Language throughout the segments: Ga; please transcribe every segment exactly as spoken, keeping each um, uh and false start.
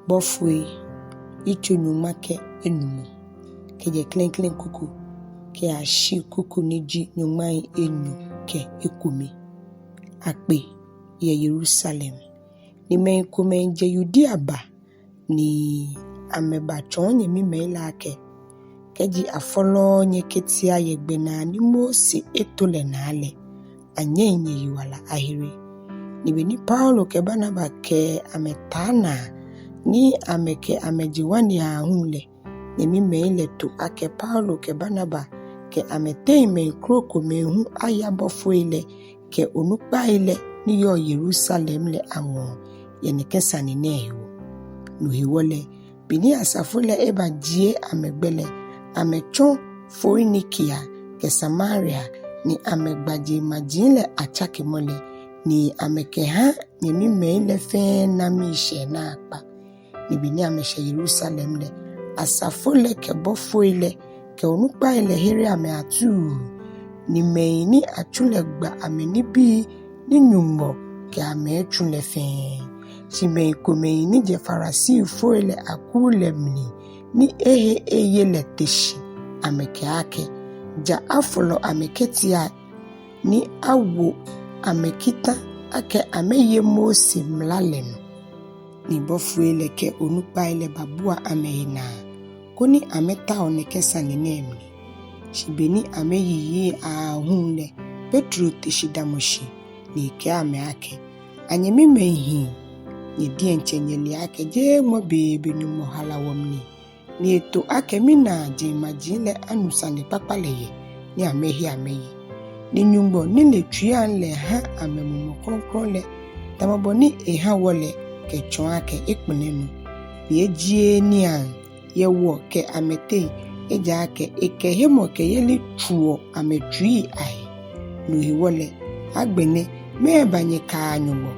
Bɔfoi, yitso nyɔŋma kɛ enumɔ, kɛjɛ klɛŋklɛŋ kuku kɛyashi kuku ni ji nyɔŋmai enyɔ kɛ ekome. Akpe yɛ Yerusalem. Ni mɛi komɛi jɛ Yudea ba, ni amɛbatsɔɔ nyɛmimɛi lɛ akɛ, kɛji afɔlɔɔ nyɛ ketia yɛ gbɛnaa ni Mose eto lɛ naa lɛ, anyɛŋ nyɛyiwala ahere. Ni be ni Paulo kɛ Barnaba kɛ amɛ taa naa ni amɛkɛ amɛ je ŋwane aahu lɛ, nyɛmimɛi lɛ to akɛ Paulo kɛ Barnaba kɛ amɛteŋ mɛi krokomɛi hu aya bɔfoi lɛ kɛ onukpai lɛ ni yɔɔ Yerusalem lɛ aŋɔɔ yɛ nɛkɛ sane nɛɛ hewɔ. No hewɔ lɛ, be ni asafo lɛ ebajie amɛ gbɛ lɛ, amɛtsɔ Foinikia kɛ Samaria, ni amɛgba jeŋmaji lɛ atsakemɔ lɛ, ni amɛkɛha nyɛmimɛi lɛ fɛɛ na miishɛɛ naakpa. Ni be ni amɛshɛ Yerusalem lɛ, asafo lɛ kɛ bɔfoi lɛ kɛ onukpai lɛ here amɛ atuu, ni mɛi ni atsu lɛ gba amɛ nibii ni Nyɔŋmɔ kɛ amɛ etsu lɛ fɛɛ. Shi mɛi komɛi ni jɛ Farisifoi lɛ akuu lɛ mli ni ehe eye lɛ te shi amɛkɛɛ akɛ, ja afolɔ amɛ ketia ni awo amɛ kita akɛ amɛye Mose mla lɛ nɔ. Ni bɔfoi lɛ kɛ onukpai lɛ babua amɛhe naa koni amɛtao nɛkɛ sane nɛɛ mli. Shi be ni amɛyiyi aahu lɛ, Petro te shi damɔ shi, ni ekɛɛ amɛ akɛ, anyɛmimɛi hii, nyɛ diɛŋtsɛ nyɛle akɛ jeeŋmɔ beebe Nyɔŋmɔ hala wɔmli, ni eto akɛ minaa jeŋmaji lɛ anu sanekpakpa lɛ yɛ, ni amɛhe amɛye. Ni Nyɔŋmɔ ni le tsuiiaŋ lɛ ha amɛ Mumɔ Krɔŋkrɔŋ lɛ, tamɔ bɔ ni eha wɔ lɛ, kɛtsɔɔ akɛ ekpɛlɛ nɔ. Ni ejieee niiaŋ yɛ wɔ kɛ amɛteŋ, ejaakɛ ekɛ hemɔkɛyeli tsuɔ amɛtsuii ahe. No hewɔ lɛ, agbɛnɛ, mɛɛba nyɛkaa Nyɔŋmɔ,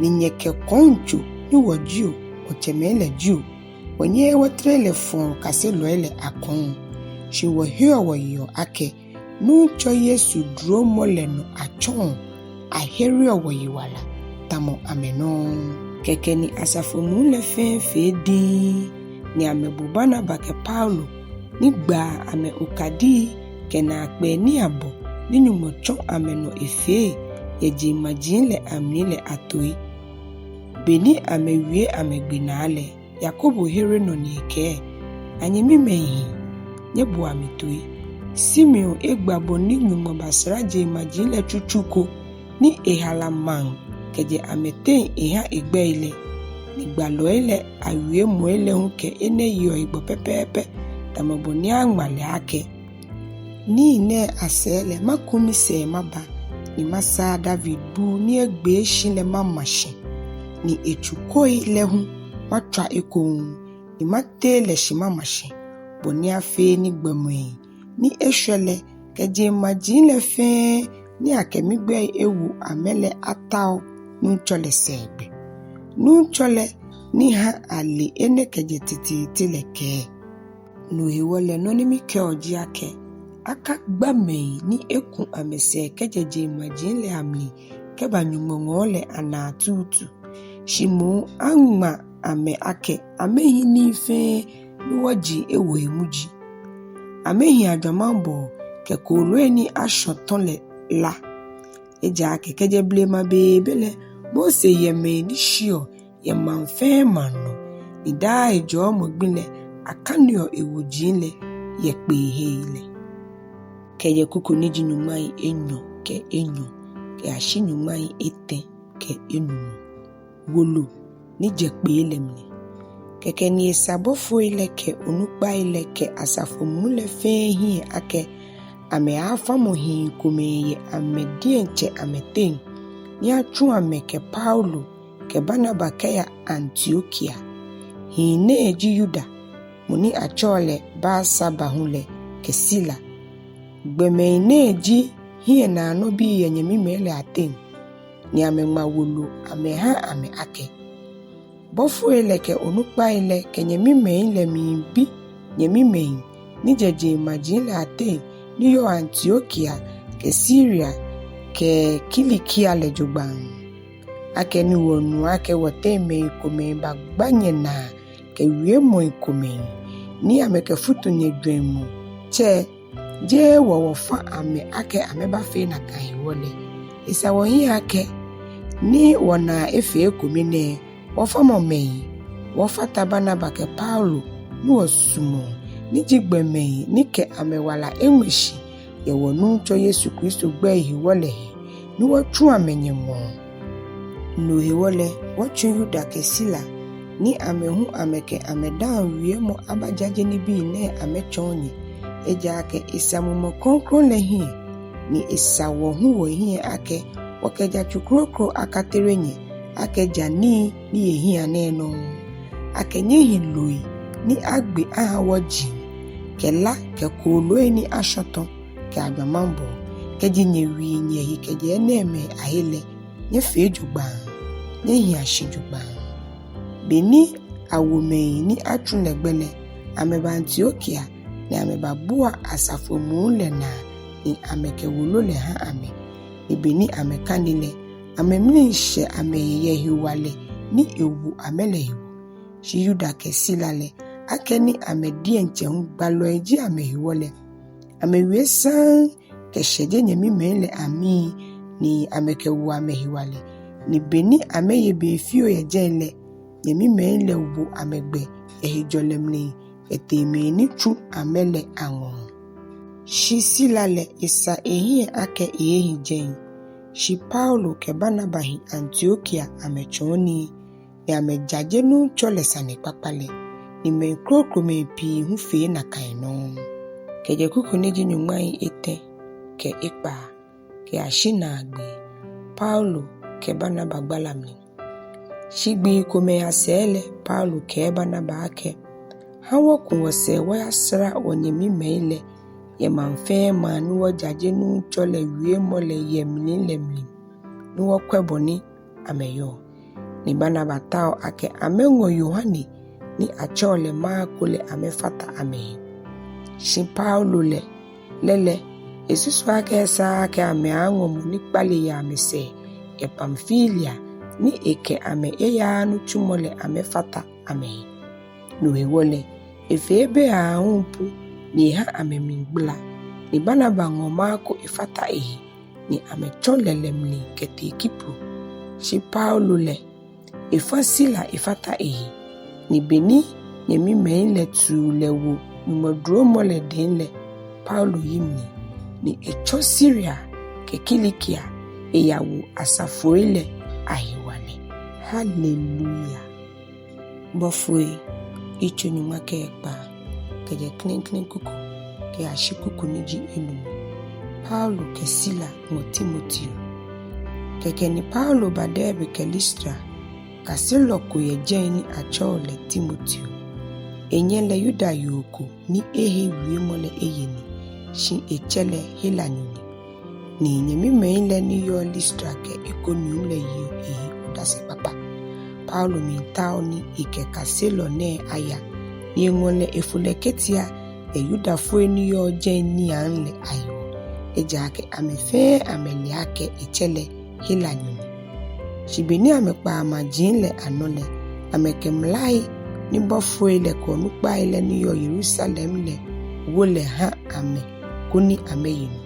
ni nyɛkɛ kɔŋtso ni wɔ jio, wɔtsɛmɛi lɛ jio, wɔnyɛɛɛ wɔtere lɛ fɔɔ kaselɔi lɛ akɔŋ? Shi wɔheɔ wɔyeɔ akɛ Nuŋtsɔ Yesu duromɔ lɛ nɔ atsɔɔ ahereɔ wɔyiwala tamɔ amɛ nɔŋŋ. Kɛkɛ ni asafo muu lɛ fɛɛ fee diŋŋ, ni amɛbo Barnaba kɛ Paulo, ni gbaa amɛ okadii kɛ naakpɛɛ nii abɔ ni Nyɔŋmɔ tsɔ amɛnɔ efee yɛ jeŋmaji lɛ amli lɛ atoi. Be ni amɛwie amɛgbe naa lɛ, Yakobo here nɔ ni ekɛɛ, anyɛmimɛi hii, nyɛboa mi toi. Simeon egba bɔ ni Nyɔŋmɔ basara jeŋmaji lɛ tsutsu ko ni ehala maŋ kɛjɛ amɛteŋ eha egbɛi lɛ, ni gbalɔi lɛ awiemɔi lɛ hu kɛ enɛ yeɔ hegbɔ pɛpɛɛpɛ, tamɔ bɔ ni aŋma lɛ akɛ, nii nɛɛ asɛɛ lɛ maku misɛɛ maba, ni masaa David buu ni egbee shi lɛ mama shi, ni etsukoi lɛ hu matswa ekoŋŋ, ni matee lɛ shi mama shi, bɔ ni afee ni gbɔmɛi ni eshwɛ lɛ kɛ jeŋmaji lɛ fɛɛ ni akɛ migbɛi ewo amɛ lɛ atao Nuŋtsɔ lɛ sɛɛgbɛ. Nuŋtsɔ lɛ ni ha ale enɛ kɛjɛ teteete lɛ kɛɛ. No hewɔ lɛ nɔ ni mikɛɔ ji akɛ, akagba mɛi ni eku amɛsɛɛ kɛjɛ jeŋmaji lɛ amli kɛba Nyɔŋmɔ ŋɔɔ lɛ anaa tuutu. Shi moŋ aŋma amɛ akɛ amɛhi nii fɛɛ ni wɔji ewo he muji. Amɛhi ajwamaŋbɔɔ kɛ kooloi ni ashɔ tɔ lɛ la. Ejaakɛ kɛjɛ blema beebe lɛ, Mose yɛ mɛi ni shiɔ yɛ maŋ fɛɛ maŋ nɔ, ni daa hejɔɔmɔ gbi lɛ akaneɔ ewoji lɛ yɛ kpeehei lɛ. Kɛjɛ kuku ni ji nyɔŋmai enyɔ kɛ enyɔ kɛyashi nyɔŋmai etɛ kɛ enumɔ. Wolo ni jɛ kpee lɛ mli. Kɛkɛ ni esa bɔfoi lɛ kɛ onukpai lɛ kɛ asafo muu lɛ fɛɛ hiɛ akɛ amɛaafamɔ hii komɛi yɛ amɛ diɛŋtsɛ amɛteŋ, ni atsu amɛ kɛ Paulo kɛ Barnaba kɛya Antiokia. Hii nɛɛ ji Yuda, mɔ ni atsɛɔ lɛ Barsaba hu lɛ, kɛ Sila. Gbɔmɛi nɛɛ ji hiɛnaanɔbii yɛ nyɛmimɛi lɛ ateŋ, ni amɛŋma wolo amɛha amɛ akɛ, bɔfoi lɛ kɛ onukpai lɛ kɛ nyɛmimɛi lɛ miibi nyɛmimɛi ni jɛ jeŋmaji lɛ ateŋ ni yɔɔ Antiokia kɛ Siria kɛ Kilikia lɛ jogbaŋŋ, akɛni wɔnu akɛ wɔteŋ mɛi komɛi bagba nyɛnaa kɛ wiemɔi komɛi, ni amɛkɛfutu nyɛjwɛŋmɔ tsɛ, jeee wɔ wɔfa amɛ akɛ amɛbafee nakai hewɔ lɛ, esa wɔhiɛ akɛ, ni wɔnaa efee ekome nɛɛ, wɔfamɔ mɛi, wɔfata Barnaba kɛ Paulo, ni wɔsumɔɔ, ni ji gbɔmɛi ni kɛ amɛwala eŋmɛ shi yɛ wɔ Nuŋtsɔ Yesu Kristo gbɛi hewɔ lɛ he, ni wɔtsu amɛ nyɛŋɔɔ. No hewɔ lɛ, wɔtsu Yuda kɛ Sila, ni amɛ hu amɛkɛ amɛdaaŋ wiemɔ abajaje nibii nɛɛ amɛtsɔɔ nyɛ. Ejaakɛ esa Mumɔ Krɔŋkrɔŋ lɛ hiɛ, ni esa wɔ hu wɔhiɛ akɛ wɔkɛ jatsu kroko akatere nyɛ, akɛ ja nii ni he hiaa nɛɛ nɔŋŋ. Akɛ nyɛhi looi ni agbe aha wɔji, kɛ la kɛ kooloi ni ashɔtɔ, kɛ ajwamaŋbɔɔ. Kɛji nyɛwie nyɛhe kɛjɛ enɛɛmɛi ahe lɛ, nyɛfee jogbaŋŋ, nyɛhia shi jogbaŋŋ. Beni awo mɛi ni atsu lɛ gbɛ lɛ, amɛba Antiokia, ni amɛbabua asafo muu lɛ naa, ni amɛkɛ wolo lɛ ha amɛ. Ni beni amɛkane lɛ, amɛmli shɛ amɛhe yɛ hewalɛ ni ewo amɛ lɛ hewɔ. Shi Yuda kɛ Sila lɛ, akɛni amɛ diɛŋtsɛ hu gbalɔi ji amɛ hewɔ lɛ, amɛwie saŋŋ kɛshɛje nyɛmimɛi lɛ amii, ni amɛkɛwo amɛ hewalɛ. Ni beni amɛye be fioo yɛ jɛi lɛ, nyɛmimɛi lɛ wo amɛ gbɛ yɛ hejɔlɛ mli kɛtee mɛi ni tsu amɛ lɛ aŋɔɔ. Shi Sila lɛ, esa ehiɛ akɛ eeehi jɛi. Shi Paulo kɛ Barnaba hi Antiokia amɛtsɔɔ nii, ni amɛjaje Nuŋtsɔ lɛ sanekpakpa lɛ, ni mɛi krokomɛi pii hu fee nakai nɔŋŋ. Kɛjɛ kuku ni ji nyɔŋmai etɛ kɛ ekpaa kɛyashi naagbee. Paulo kɛ Barnaba gbala mli. Shi gbii komɛi asɛɛ lɛ, Paulo kɛɛ Barnaba akɛ, ha wɔku wɔsɛɛ wɔyasara wɔnyɛmimɛi lɛ yɛ maŋ fɛɛ maŋ ni wɔjaje Nuŋtsɔ lɛ wiemɔ lɛ yɛ mli lɛ mli, ni wɔkwɛ bɔ ni amɛyɔɔ. Ni Barnaba tao akɛ amɛŋɔ Yohane ni atsɛɔ lɛ Marko lɛ amɛfata amɛhe. Shi Paulo lɛ, lɛ lɛ, esusu akɛ esaaa akɛ amɛaaŋɔ mɔ ni kpale yɛ amɛsɛɛ yɛ Pamfilia, ni ekɛ amɛ eyaaa nitsumɔ lɛ amɛfata amɛhe. No hewɔ lɛ, efee bei aahu pu, ni eha amɛmli gbala. Ni Barnaba ŋɔ Marko efata ehe, ni amɛtsɔ lɛlɛ mli kɛtee Kipro. Shi Paulo lɛ, efa Sila efata ehe. Ni beni nyɛmimɛi lɛ tuu lɛ wo Nyɔŋmɔ duromɔ lɛ dɛŋ lɛ, Paulo yi mli, ni etsɔ Siria kɛ Kilikia eyawo asafoi lɛ ahewalɛ. Haleluya. Bɔfoi, yitso nyɔŋma kɛ ekpaa, kɛjɛ klɛŋklɛŋ kuku kɛyashi kuku ni ji enumɔ. Paulo kɛ Sila ŋɔ Timoteo. Kɛkɛ ni Paulo ba Derbe kɛ Listra, kaselɔ ko yɛ jɛi ni atsɛɔ lɛ Timoteo. Enyɛ lɛ Yuda yoo ko ni ehe wiemɔ lɛ eye ni, shi etsɛ lɛ Helanyo ni. Ni nyɛmimɛi lɛ ni yɔɔ Listra kɛ Ikonium lɛ yeɔ ehe odase kpakpa. Paulo miitao ni ekɛ kaselɔ nɛɛ aya, ni eŋɔ lɛ efo lɛ ketia yɛ Yudafoi ni yɔɔ jɛi niiaŋ lɛ ahewɔ. Ejaakɛ amɛ fɛɛ amɛle akɛ etsɛ lɛ Helanyo ni. Shi beni amɛkpaa maji lɛ anɔ lɛ, amɛkɛ mlai ni bɔfoi lɛ kɛ onukpai lɛ ni yɔɔ Yerusalem lɛ wo lɛ ha amɛ koni amɛye nɔ.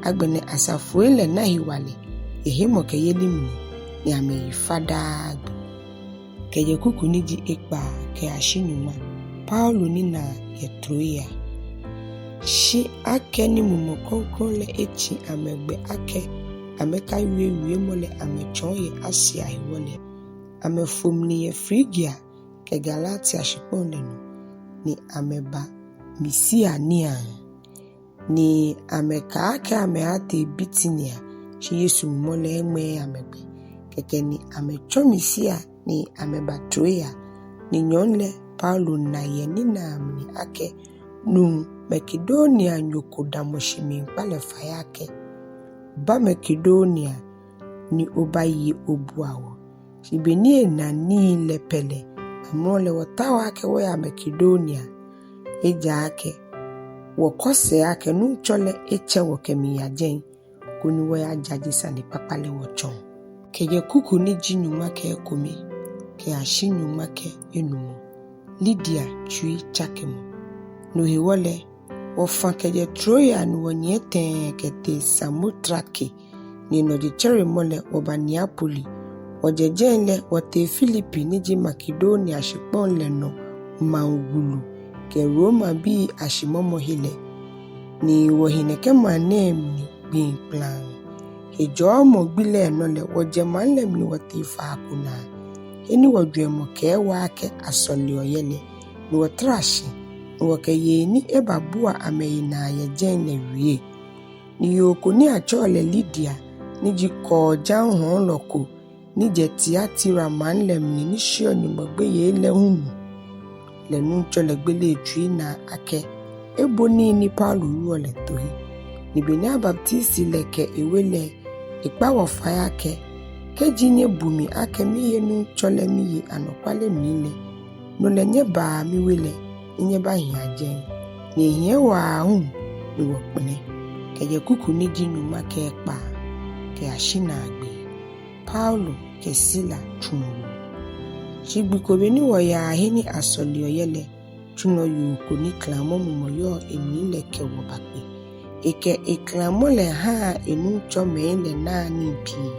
Agbɛnɛ asafoi lɛ na hewalɛ yɛ hemɔkɛyeli mli, ni amɛyi fa daa gbi. Kɛjɛ kuku ni ji ekpaa kɛyashi nyɔŋma. Paulo ninaa yɛ Troia. Shi akɛni Mumɔ Krɔŋkrɔŋ lɛ etsi amɛ gbɛ akɛ amɛkawie wiemɔ lɛ amɛtsɔɔ yɛ Asia hewɔ lɛ, amɛfo mli yɛ Frigia kɛ Galatia shikpɔŋ lɛ nɔ, ni amɛba Misia niiaŋ. Ni amɛka akɛ amɛaatee Bitinia, shi Yesu Mumɔ lɛ eŋmɛɛɛ amɛ gbɛ. Kɛkɛ ni amɛtsɔ Misia ni amɛba Troia. Ni nyɔɔŋ lɛ Paulo na yɛ ninaa mli akɛ nuu Makedonianyo ko damɔ shi miikpa lɛ fai akɛ, ba Makedonia ni obaye obua wɔ. Shi beni ena nii lɛ pɛ lɛ, amrɔ lɛ wɔtao akɛ wɔya Makedonia, ejaakɛ wɔkɔ sɛɛ akɛ Nuŋtsɔ lɛ etsɛ wɔ kɛmiiya jɛi, koni wɔyajaje sanekpakpa lɛ wɔtsɔɔ. Kɛjɛ kuku ni ji nyɔŋma kɛ ekome kɛyashi nyɔŋma kɛ enumɔ. Lidia tsui tsakemɔ. No hewɔ lɛ, wɔfã kɛjɛ Troia ni wɔnyiɛ tɛɛ kɛtee Samotrake, ni enɔ jetsɛremɔ lɛ wɔba Neapoli. Wɔjɛ jɛi lɛ wɔtee Filipi ni ji Makedonia shikpɔŋ lɛ nɔ maŋ wulu kɛ Romabii ashimɔmɔhe lɛ, ni wɔhi nɛkɛ maŋ nɛɛ mli gbii kplaŋŋ. Hejɔɔmɔ gbi lɛ nɔ lɛ wɔjɛ maŋ lɛ mli wɔtee faa ko naa, he ni wɔjwɛŋmɔ kɛɛ wɔ akɛ asɔleɔ yɛ lɛ, ni wɔtara shi, ni wɔkɛ yei ni ebabua amɛhe naa yɛ jɛi lɛ wie. Ni yoo ko ni atsɛɔ lɛ Lidia, ni ji kɔɔjaŋ hɔɔlɔ ko ni jɛ Tiatira maŋ lɛ mli ni sheɔ Nyɔŋmɔ gbeyei lɛ hu nu lɛ, Nuŋtsɔ lɛ gbele etsui naa akɛ ebo nii ni Paulo wieɔ lɛ toi. Ni beni abaptisi lɛ kɛ ewe lɛ, ekpa wɔ fai akɛ, kɛji nyɛbu mi akɛ miye Nuŋtsɔ lɛ miye anɔkwale mli lɛ, no lɛ nyɛbaa miwe lɛ, ni nyɛbahia jɛi. Ni ehiɛ wɔ aahu ni wɔkpɛlɛ, kɛjɛ kuku ni ji nyɔŋma kɛ ekpaa kɛyashi naagbee. Paulo kɛ Sila tsuɔ woo. Shi gbi ko beni wɔyaa he ni asɔleɔ yɛ lɛ, tsulɔ yoo ko ni klaŋmɔ mumɔ yɔɔ emli lɛ kɛ wɔ bakpe. Ekɛ eklaŋmɔ lɛ haa enuŋtsɔmɛi lɛ naa nii pii.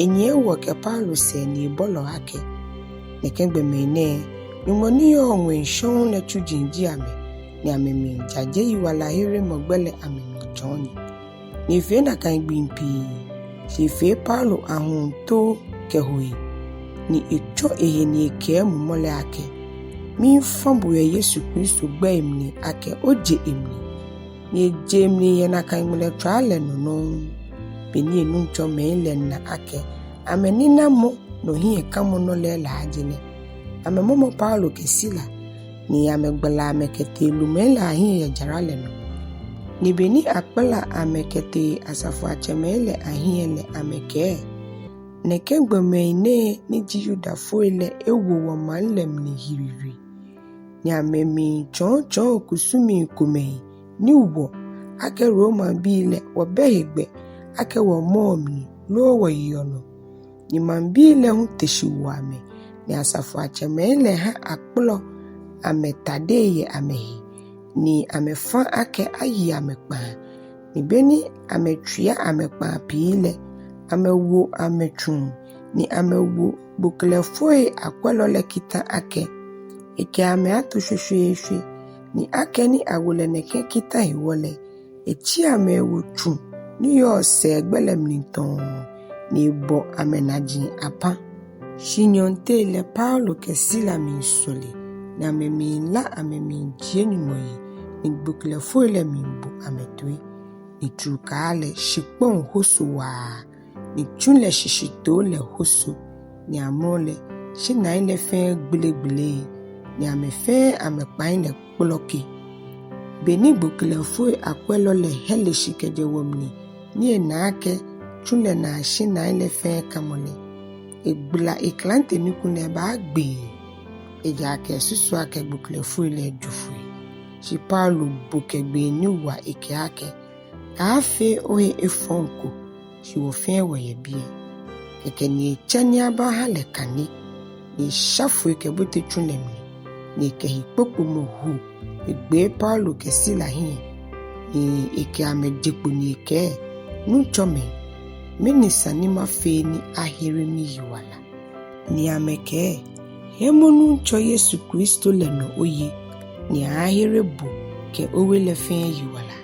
Enyiɛ wɔ kɛ Paulo sɛɛ ni ebolɔ akɛ, nɛkɛ gbɔmɛi nɛɛ, nyɔŋmɔ ni yɔɔ ŋwɛi shɔŋŋ lɛ tsuji ji amɛ, ni amɛmiijaje yiwalaheremɔ gbɛ lɛ amɛmiitsɔɔ nyɛ. Ni efee nakai gbii pii, shi efee Paulo ahum too kɛho he, ni etsɔ ehe ni ekɛɛ mumɔ lɛ akɛ, miifã bo yɛ Yesu Kristo gbɛi mli akɛ oje emli. Ni eje emli yɛ nakai ŋmɛlɛtswaa lɛ nɔ nɔŋŋ. Beni enuŋtsɔmɛi lɛ na akɛ amɛninamɔ nɔ hiɛkamɔnɔ lɛ laaje lɛ, amɛmɔmɔ Paulo kɛ Sila, ni amɛgbala amɛ kɛtee lumɛi lɛ ahiɛ yɛ jara lɛ nɔ. Ni beni akpala amɛ kɛtee asafoiatsɛmɛi lɛ ahiɛ lɛ amɛkɛɛ, nɛkɛ gbɔmɛi nɛɛ ni ji Yudafoi lɛ ewo wɔmaŋ lɛ mli hirihiri, ni amɛmiitsɔɔtsɔɔ kusumii komɛi ni wɔ, akɛ Romabii lɛ, wɔbɛ hegbɛ akɛ wɔmɔɔ mli loo wɔyeɔ nɔ. Ni maŋbii lɛ hu te shi wo amɛ, ni asafoiatsɛmɛi lɛ ha akpɔlɔ amɛtadei yɛ amɛhe, ni amɛfã akɛ ayi amɛ kpãa. Ni beni amɛtswia amɛ kpãa pii lɛ, amɛwo amɛ tsuŋ, ni amɛwo gboklɛfoi akwɛlɔ lɛ kita akɛ ekɛ amɛ ato shweshweeshwe. Ni akɛni awo lɛ nɛkɛ kita hewɔ lɛ, etsi amɛ ewo tsu ni yɔɔ sɛɛgbɛ lɛ mli tɔɔ, ni ebɔ amɛnaji apã. Shi nyɔɔŋteŋ lɛ Paulo kɛ Sila miisɔle, ni amɛmiila amɛmiijie Nyɔŋmɔ yi, ni gboklɛfoi lɛ miibo amɛ toi. Ni trukaa lɛ shikpɔŋ hoso waa, ni tsu lɛ shishitoo lɛ hoso, ni amrɔ lɛ shinai lɛ fɛɛ gbelegbele, ni amɛ fɛɛ amɛkpãi lɛ kplɔke. Beni gboklɛfoi akwɛlɔ lɛ hɛle shi kɛjɛ wɔ mli, ni ena akɛ tsu lɛ naa shinai lɛ fɛɛ kamɔ lɛ, egbala eklante ni kulɛ ebaagbee, ejaakɛ esusu akɛ gboklɛfoi lɛ ejo foi. Shi Paulo bo kɛ gbee ni wa ekɛɛ akɛ, kaafee ohe efɔŋ ko, shi wɔ fɛɛ wɔyɛ biɛ. Kɛkɛ ni etsɛ ni abaha lɛ kane, ni esha foi kɛbote tsu lɛ mli, ni ekɛ hekpokpomɔ ho egbee Paulo kɛ Sila hiɛ, ni ekɛ amɛ je kpo ni ekɛɛ, Nuŋtsɔmɛi, mɛni sa ni mafee ni ahere miyiwala? Ni amɛkɛɛ, hemɔ Nuŋtsɔ Yesu Kristo lɛ nɔ oye, ni aaahere bo kɛ owe lɛ fɛɛ yiwala.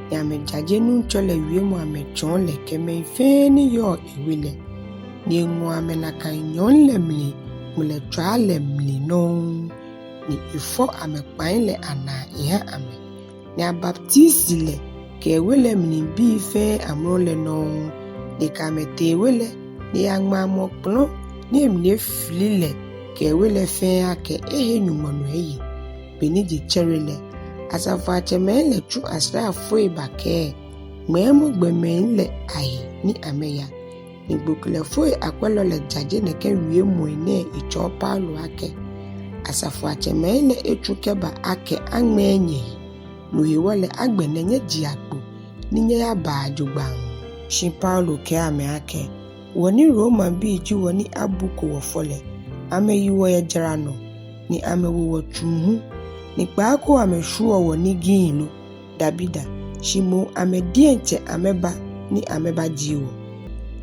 Ni amɛjaje Nuŋtsɔ lɛ wiemɔ amɛtsɔɔ lɛ kɛ mɛi fɛɛ ni yɔɔ ewe lɛ, ni eŋɔ amɛ nakai nyɔɔŋ lɛ mli ŋmɛlɛtswaa lɛ mli nɔŋŋ, ni efɔ amɛkpãi lɛ anaa eha amɛ. Ni abaptisi lɛ kɛ ewe lɛ mli bii fɛɛ amrɔ lɛ nɔŋŋ, ni ekɛ amɛ tee ewe lɛ, ni eyaŋma amɛ okplɔ̃ ni emli efili lɛ kɛ ewe lɛ fɛɛ akɛ ehe Nyɔŋmɔ nɔ eye. Beni je tsɛre lɛ, asafoiatsɛmɛi lɛ tsu asraafoi bakɛɛ, ŋmɛɛmɔ gbɔmɛi lɛ ahe ni amɛya. Ni gboklɛfoi akwɛlɔ lɛ jaje nɛkɛ wiemɔi nɛɛ etsɔɔ Paulo akɛ, asafoiatsɛmɛi lɛ etsu kɛba akɛ aŋmɛɛ nyɛhe, no hewɔ lɛ agbɛnɛ nyɛjea kpo ni nyɛyabaa jogbaŋŋ. Shi Paulo kɛɛ amɛ akɛ, wɔ ni Romabii ji wɔ ni abuko wɔ fɔ lɛ, amɛyi wɔ yɛ jara nɔ, ni amɛwo wɔ tsuŋ hu, ni kpaako amɛshwieɔ wɔ nigii lo? Dabida, shi moŋ amɛ diɛŋtsɛ amɛba ni amɛbajie wɔ.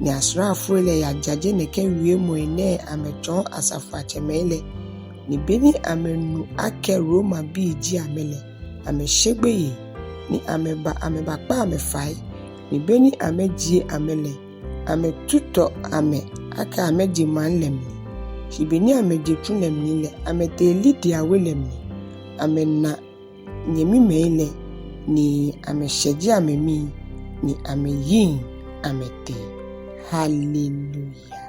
Ni asraafoi lɛ yajaje nɛkɛ wiemɔi nɛɛ amɛtsɔɔ asafoiatsɛmɛi lɛ. Ni beni amɛnu akɛ Romabii ji amɛ lɛ, amɛshe gbeyei, ni amɛba amɛbakpa amɛ fai. Ni beni amɛjie amɛ lɛ, amɛtutɔ amɛ akɛ amɛje maŋ lɛ mli. Shi beni amɛje tsu lɛ mli lɛ, amɛtee Lidia we lɛ mli. Amɛna nyɛmimɛi lɛ, ni amɛshɛje amɛmii, ni amɛyiŋ amɛtee. Haleluya.